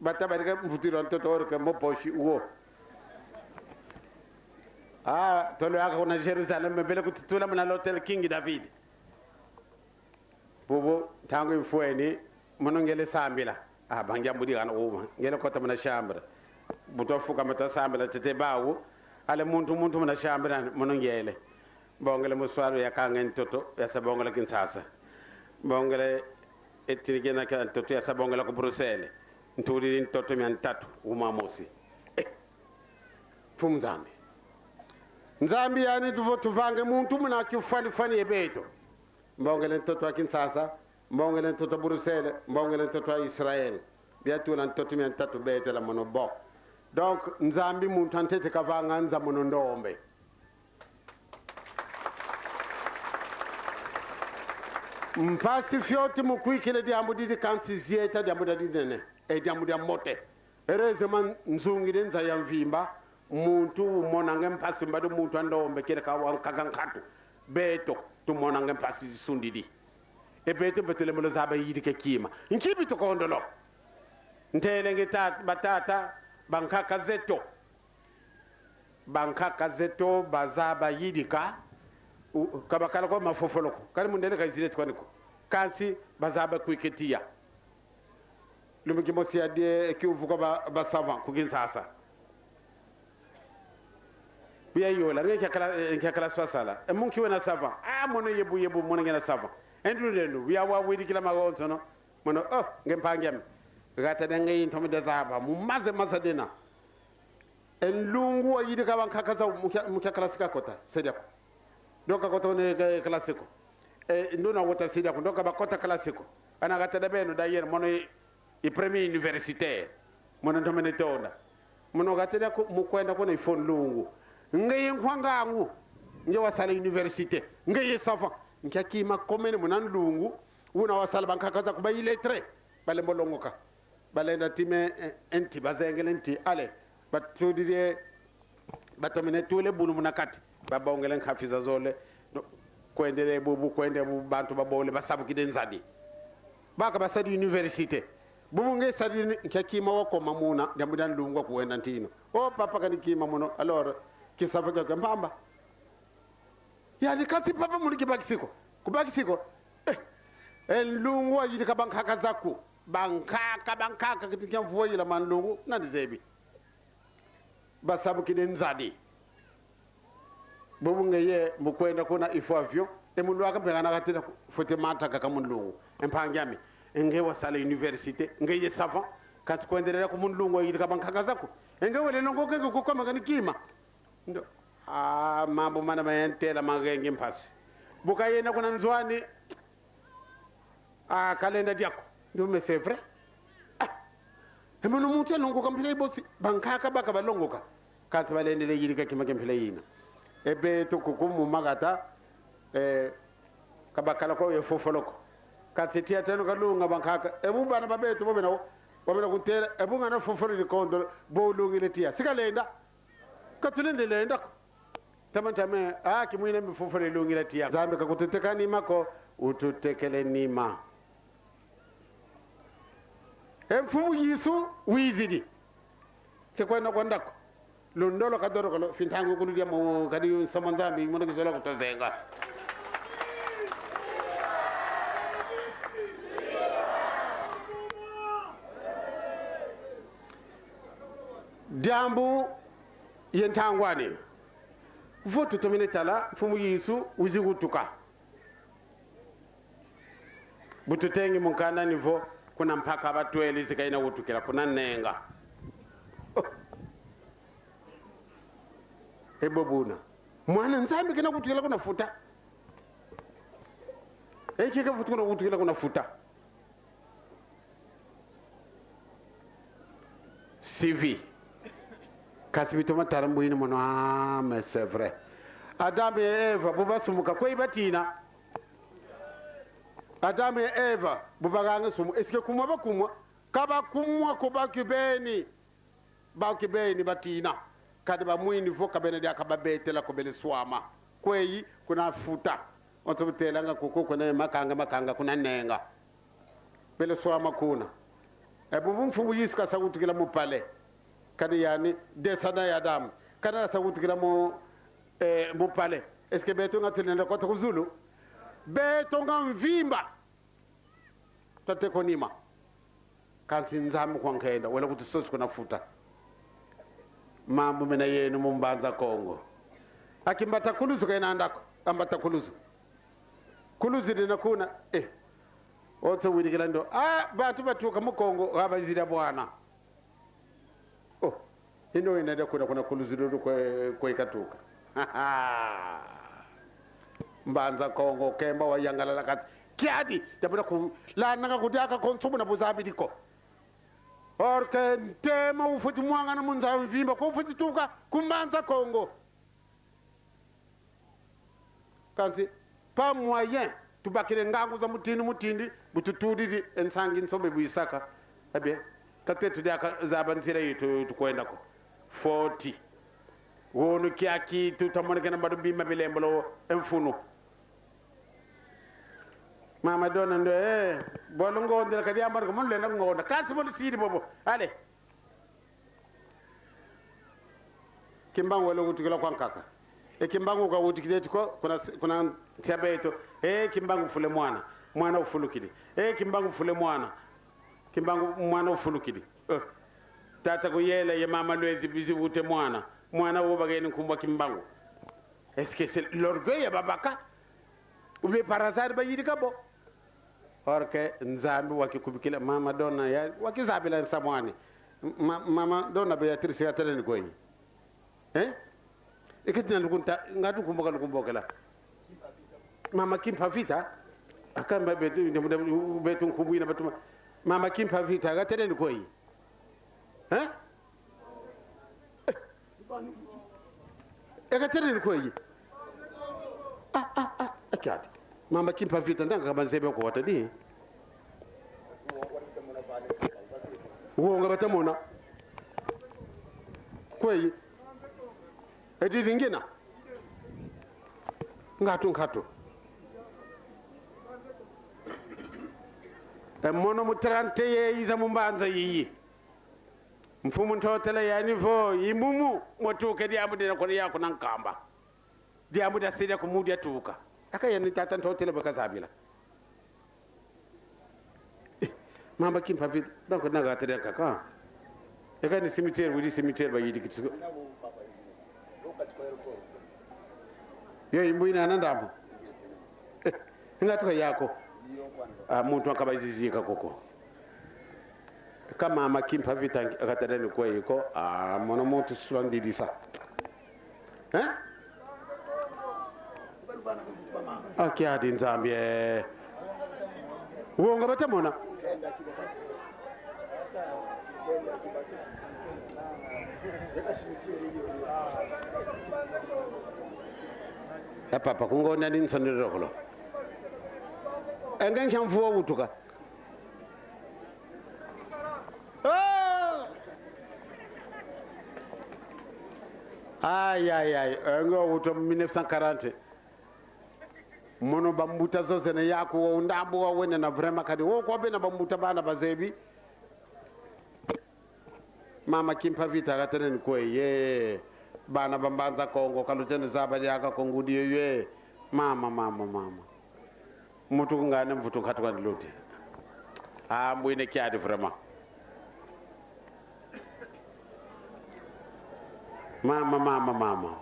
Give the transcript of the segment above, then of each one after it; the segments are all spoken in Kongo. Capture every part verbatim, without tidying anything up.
Bata badika mvutulu a ntoto oro ke moposhi wo. Ah, tolwaka kuna Jerusalem, mbele kututula muna l'hôtel King David. Bubu, ntangu imfweni, mono ngele sambila. Ah, bangia mbudi kana uma. Ngele kota muna chambre. Bu twafukama twasambila ntete bawu. Ale muntu, muntu muna chambre, mono ngele. Bongele muswalu yakanga e ntoto, yasa bongela Kinshasa. Bongele e tinikina kia ntoto, yasa bongela ku Bruxelles. Ntudidi ntoto mia ntatu, uma mosi. Eh, Mfumu Nzambi. Nzambi yani tuvo tuvange muntu muna kiufwani-fwani ye beto. Mbongele ntoto a Kinshasa, mbongele ntoto a Bruxelles, mbongele ntoto a Israël. Biatula ntoto mia ntatu betela mono bo. Donc, Nzambi muntu a ntete kavanga nza mono ndombe. Mpasi fioti mu kwikila diambu didi, kansi zieta diambu dia dinene. E diambu dia mbote. Heureusement, nzungidi nza ya mvimba, muntu umonanga mpasi mbadi muntu a ndombe kele ka wankaka nkatu. Beto, tumonanga mpasi zisundidi. E beto mpe tulembolo zaba yidika e kima. Nki bi tukondolo? Ntele nge ta-, batata, bankaka zeto. Bankaka zeto bazaba yidika, u-, ka bakala ko mafofolo ko. Kadi mundele ka izidi eto kwani ko. Kansi bazaba kwiketiya. Lumbu kimosi yadie kiuvu kwa ba, ba savant ku Kinshasa. Bu yayola, nge kia kala, eh, kia kala swasala. E mu nki wena savant? Ah, mono yebu, yebu, mono ngena savant. E ndu nde ndu, ya wawidikila mawonsono. Mono, oh, nge mpangi ami. Gata de nge intomo de zaba, mu maze maza dena. E nlungu wayidika bankaka zau mu kia, mu kia classe kakota, se diaku. Donc kakota une ke-, classe ko. E, nduna wota se diaku, donc bakota classe ko. Ana gata da beno d'ailleurs, mono i, i premier universitaire. Mono ntomene tonda. Mono gata diaku, mu kwenda kuna il faut nlungu. Ngeye nkwa ngangu. Nge wasala université. Ngeye savant. Nkia kima komene muna nlungu. Una wasala bankaka zaku ba illettrés. Balembo longoka. Balenda ti me, eh, e nti, bazengele nti, allez, batudidi, batomene tula e bulu muna kati, babongele nkafi zazole, no, kwendele bubu, kwendele bubu, bantu babole, basabukidi nzadi. Baka basadi université. Bubu nge sadi ni-, nkia kima wakoma muna, diambu dia nlungu kuwenda ntinu. Oh, papa kani kima mono, alors, kisavu kia mpamba. Yandi kansi papa muni kibakisi ko. Kubakisi ko. Eh, e nlungu wayidika bankaka zaku. Bankaka, bankaka, kiti kia mvula yila ma nlungu, nani zebi. Basabukidi nzadi. Bubu ngeye mu kwenda kuna il faut avion. E mu lwaka mpe kana katila ku-, faut te mata kaka mu nlungu. E mpangi ami. E nge wasala université. Ngeye savant. Kansi kwendelela ku mu nlungu wayidika bankaka zaku. E nge wele nongo kenge kukoma kani kima. Ndo. Ah, mambu mana mayentela magengi mpasi. Bu kayenda kuna nzo ani, ah, kalenda diaku. Ndo, mais c'est vrai. Ah. E mono muntu yalongoka mpila ibosi, bankaka baka balongoka. Kansi balendele yidika kima kia mpila yina. E beto kuku mu magata, eh, ka bakala ko ye fofolo ko. Kansi tiya teno kalunga bankaka. E bu bana ba beto bo bena, bo bena kuntela, e bu ngana fofolo dikondo, bo lungile tiya. Si kalenda. Ka tulenda lenda ko. Tama tama, ah, kimwina mi fofolo lungila tiya. Nzambi ka kututekela nima ko, ututekele nima. E Mfumu Yesu wizidi. Ke kwenda kwenda ko. Lundolo kadoro kolo, fintangu kulu dia mo, kadi nsomo Nzambi, mono kizolo kutuzenga. Diambu ye ntangu ani. Vo tutomene tala, Mfumu Yesu wizi wutuka. Bu tutengi mu nkanda ni vo, kuna mpaka batwele zi kayina wutukila, kuna nenga. Oh. E bo buna. Mwana Nzambi kena wutukila kuna futa. E kika futu kuna wutukila kuna futa. Sivi. Kansi bitoma tala mbwini mono, ah, mais c'est vrai. Adam ye Eva, bu basumuka, kwe batina. Adam ye Eva, bu baganga sumu, est-ce que kumwa bakumwa? Ka bakumwa ko, ba kibeni. Ba kibeni batina. Kadi bamwini vo ka bena diaka babetela ko, bele swama. Kweyi? Kuna futa. Onso butelanga kuku kuna makanga, makanga kuna nenga. Bele swama kuna. E bubu mfumu Yesu kasa wutukila mu palais. Kadi yani, descendant ya Adam. Kana kasa wutukila mu, eh, mu palais. Est-ce que beto nga tulenda kota ku zulu? Beto nga mvimba. Twata ku nima. Kansi Nzambi kwa nkenda, wele kutusosa kuna futa. Mambu mena yeno mu Mbanza Kongo. A Kimbata Kuluzu kena ndako, a Mbata Kuluzu. Kuluzu dina kuna, eh. Otso widikila ndo. Ah, bantu batuka mu Kongo, abazira bwana. Oh, ino ina dia kuna, kuna Kuluzu dulu kwe, kwe katuka. Mbanza Kongo, kemba wayangalala kati. Kiadi, diambu dia ku, lananga ku diaka ko nsumu na buzabidi ko. Or que ntemo ufweti mwangana mu nza mvimba, ko ufweti tuka ku Mbanza Kongo. Kansi, pas moyen, tubakidi ngangu za mutindu mutindu, bu tutudidi e nsangi nsombe bu isaka. Eh bien, ka tweti diaka zaba nzila yi tu, tukwenda ko. Foti. Wunu kiaki tuta monekena mbadu bima bilembolo e mfunu. Mama Dona ndo, eh, bolo ngondela kadi ambar ko, mono lenda ngonda. Kansi mono sidi bobo. Allez. Kimbangu wele wutukila kwa nkaka. E Kimbangu kawutukidi ko, kuna, kuna nsi a beto. E Kimbangu fule mwana. Mwana ufulukidi. E Kimbangu fule mwana. Kimbangu mwana ufulukidi. Eh. Tata Kuyela ye mama Lwezi bizi wute mwana. Mwana wo bageni nkumbu a Kimbangu. Est-ce que c'est l'orgueil ya babaka? Ou bien par hasard bayidika bo? Or que Nzambi wakikubikila, Mama Dona ya, wakizabila nsamwani. Ma-, Mama Dona Beatrice ya teleni kwe yi. Eh? Iketi na lukunta, nga lukumboka lukumbokela. Mama Kimpa Vita, akamba betu, betu nkumbu ina batuma. Mama Kimpa Vita, ga teleni kwe yi. Eh? Eh. E ka teleni kwe yi. Ah, ah, ah, a kiadi. Mama Kimpa Vita, ndanga kama nzebe ko watadi. Wonga bata mona. Kwe yi. E didi ngina. Ngatu, ngatu. E mono mu trente ye iza mu mbanza yiyi. Mfumu Ntotela yani vo, i mumu, mwatuka diambu dina kuna yaku na nkamba. Diambu dia sidi ku mu diatuka. Aka yani tata Ntotela bwe kazabila. Eh, Mama Kimpa Vita, donc na gata dia nkaka. E ka ni cimetière, widi cimetière bayidi kitu. Yo i mbu ina na ndambu. Eh, nga tuka yako. Ah, muntu akaba zizi ka koko. Ka Mama Kimpa Vita a ka teleni kwe yi ko, ah, mono muntu sula ndidisa. Hein? A kiadi Nzambi, eh. Wonga bata mona. E papa, kungo nani nsoni rokolo. E nge nkia mvu wawutuka. Ah! Aïe, aïe, aïe. E nge wawuta mu mille neuf cent quarante. Mono bambuta zozena yaku, wo ndambu wawena na vraiment kadi. Wo kwa bena bambuta bana bazebi. Mama Kimpa Vita a ka teleni kwe yi. Bana ba Mbanza Kongo, ka luteni zaba diaka ko ngudi yoyo. Mama, mama, mama. Mutu ngane mvutu nkatu kani luti. Ah, mbwine kiadi vraiment. Mama, mama, mama.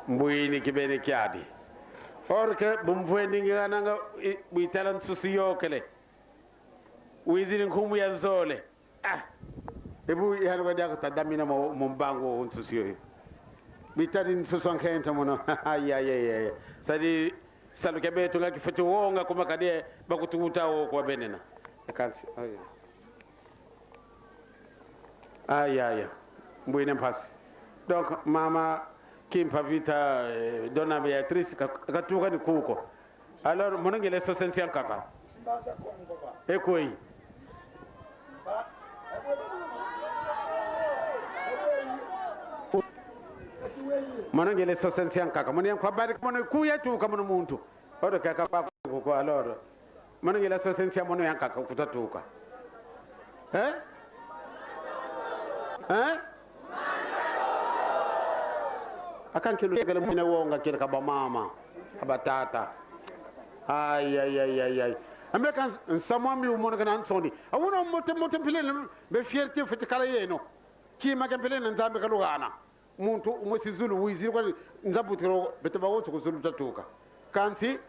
Mbwine kibeni kiadi. Or que bu mvwendi ngigananga, i-, bu itala nsusu yokele. Wizidi nkumbu ya zole. Ah! E bu yani kwa diaka tadamina mo, mo mbangu nsusu yoyo. Bitadi nsusu a nkento mono. Aïe, aïe, aïe, aïe. Sadi salu kia beto nga kifweti wonga kuma kadi bakutuwuta wo kwa benena. E kansi. Aïe. Aïe, aïe. Mbwine mpasi. Donc, Mama Kimpa Vita, eh, Dona Beatrice, ka-, katuka ni kuko. Alors, mono ngele sosa nsi a nkaka. E kwe yi. Mono ngele sosa nsi a nkaka. Mono ya nkwa bari, mono kuya tuka mono muntu. Odo kaka pa kuko, alors. Mono ngele sosa nsi a mono ya nkaka kutatuka. Eh? Hein? Aka nkilu kele muna wonga kele ka bamama, ka batata. Ai, ai, ai, ai, ai. Ambe ka ns-, nsamu ami umonekana nsoni. Awuna mbote, mbote mpila yina, mbe fierté fwete kala yeno. Kima kia mpila yina Nzambi kalugana. Muntu umwe si zulu wizidi kwa nza butukilo, beto bawonso ku zulu twatuka. Kansi,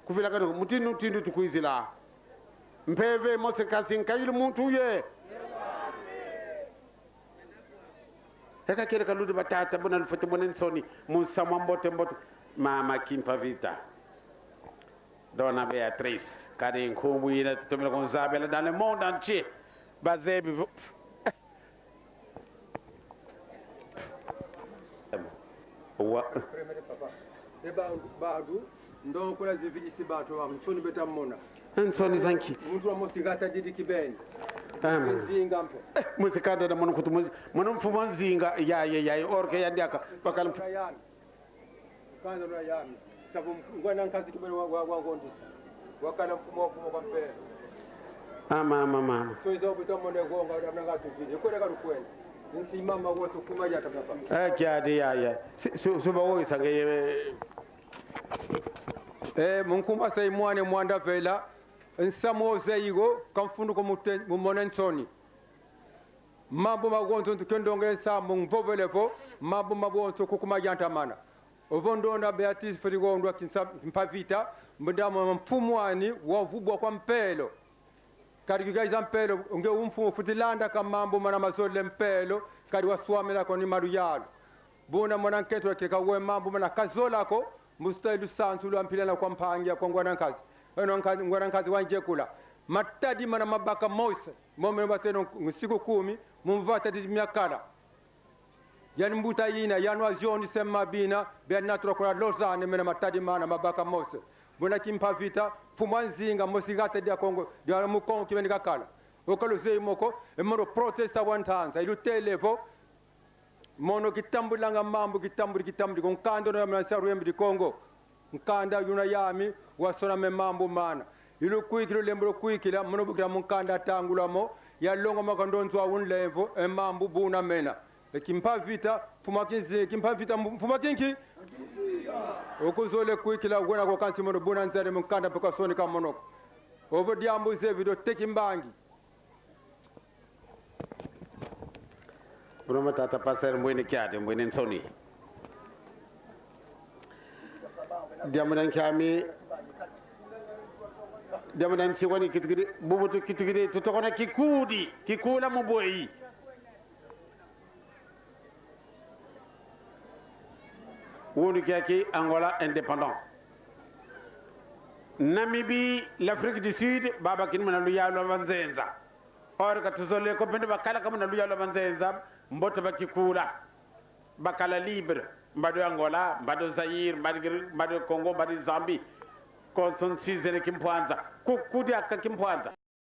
kuvilakana mutindu, mutindu tukwizila. Mpeve mosi kansi nkayilu muntu ye. Eka kele kaludi batata, buna lufwete mona nsoni, mu nsamu a mbote mbote. Mama Kimpa Vita. Dona Beatrice, kadi nkumbu yina tutomene kunzabela dans le monde entier. Bazebi vo-, wa-, Eba badu, ndongo kula zividisi bantu ba nsoni beta mona. Nsoni za nki? Muntu wa mosi ngata didi kibeni. Amen. Nzinga mpe. Musi kada na mono kutu musi, mono mfumu a Nzinga, ya, ya, ya, orke ya ndiaka, bakala mfu- Kanda na yami. Sabu ngwana nkazi kibeni wa, wa, wa ngondisi. Wakala mfumu wa mfumu kwa mpele. Ama, ama, ama. So izo buta mone gonga, wana mnanga tuvile. Kwele ka lukwenda. Nsi mama wotu kuma ya tabapa. Eh, kiadi ya, ya. Si, su, suba wo isange ye. Eh, mu nkumbu a se i mwana Mwanda Vela. Nsamu wo zeyi wo, ka mfunu ko mute-, mu mona nsoni. Mambu mawonso ntu kendongele nsamu mvovele vo, mambu mawonso kuku mayantamana. Ovo ndona Beatrice Filigondo Kimpa Vita, mbuda mwa mfumu ani wa vubwa kwa mpelo. Kadi kikaiza mpelo, nge u mfumu fwete landa ka mambu mana mazolele mpelo, kadi waswamina ko ni maluyalu. Buna mwana nkento wa kika we mambu mana kazola ko, mu sita i lusansu lwa mpila na kwa mpangi ya kwa ngwana nkazi. Eno nkazi, ngwana nkazi wanzekula. Matadi mana mabaka mosi, mo meno bateno nsiku kumi, mu mvata didi miakala. Yani mbuta yina, yani wazionisa ma bina, bia natura kuna Lausanne mena matadi mana mabaka mosi. Buna Kimpa Vita, mfumu a Nzinga, mosi gata dia Kongo, dia mu Kongo kibeni kakala. O ka luzeyi mo ko, e mono protesta wa ntanza, i lutele vo, mono kitambulanga mambu, kitambudi, kitambudi, ku nkanda unu ya mwana nsaru yembi di Kongo. Nkanda yuna yami, wasona me mambu mana. I lukwikila, lulembo lukwikila, mono bukila mu nkanda tangula mo, yalonga maka ndonzo wa unlemvo, e mambu buna mena. E Kimpa Vita, mfumu a Kinzi-, Kimpa Vita, mfu-, mfumu a Kinki? Ukuzole kwikila, wena ko kansi mono buna nzele mu nkanda mpe kasonika mono ko. Ovo diambu zeyi vo teki mbangi. Buna matata passer mbwene kiadi, mbwene nsoni. Diambu dia nkiami, diambu dia nsi wani kitukidi, bubu tu kitukidi, tutokona kikudi, kikula mu bweyi. Wunu kiaki Angola indépendant. Namibie, l'Afrique du Sud, babakini muna luyalu lwa banzenza. Or ka tuzolele ko beno bakala ka muna luyalu lwa banzenza, mbote bakikula. Bakala libre. Mbadu Angola, mbadu Zaïre, mbadu Kiri-, mbadu Congo, mbadu Zambie. Konso nsi zena kimpwanza. Ku-, kudi aka kimpwanza.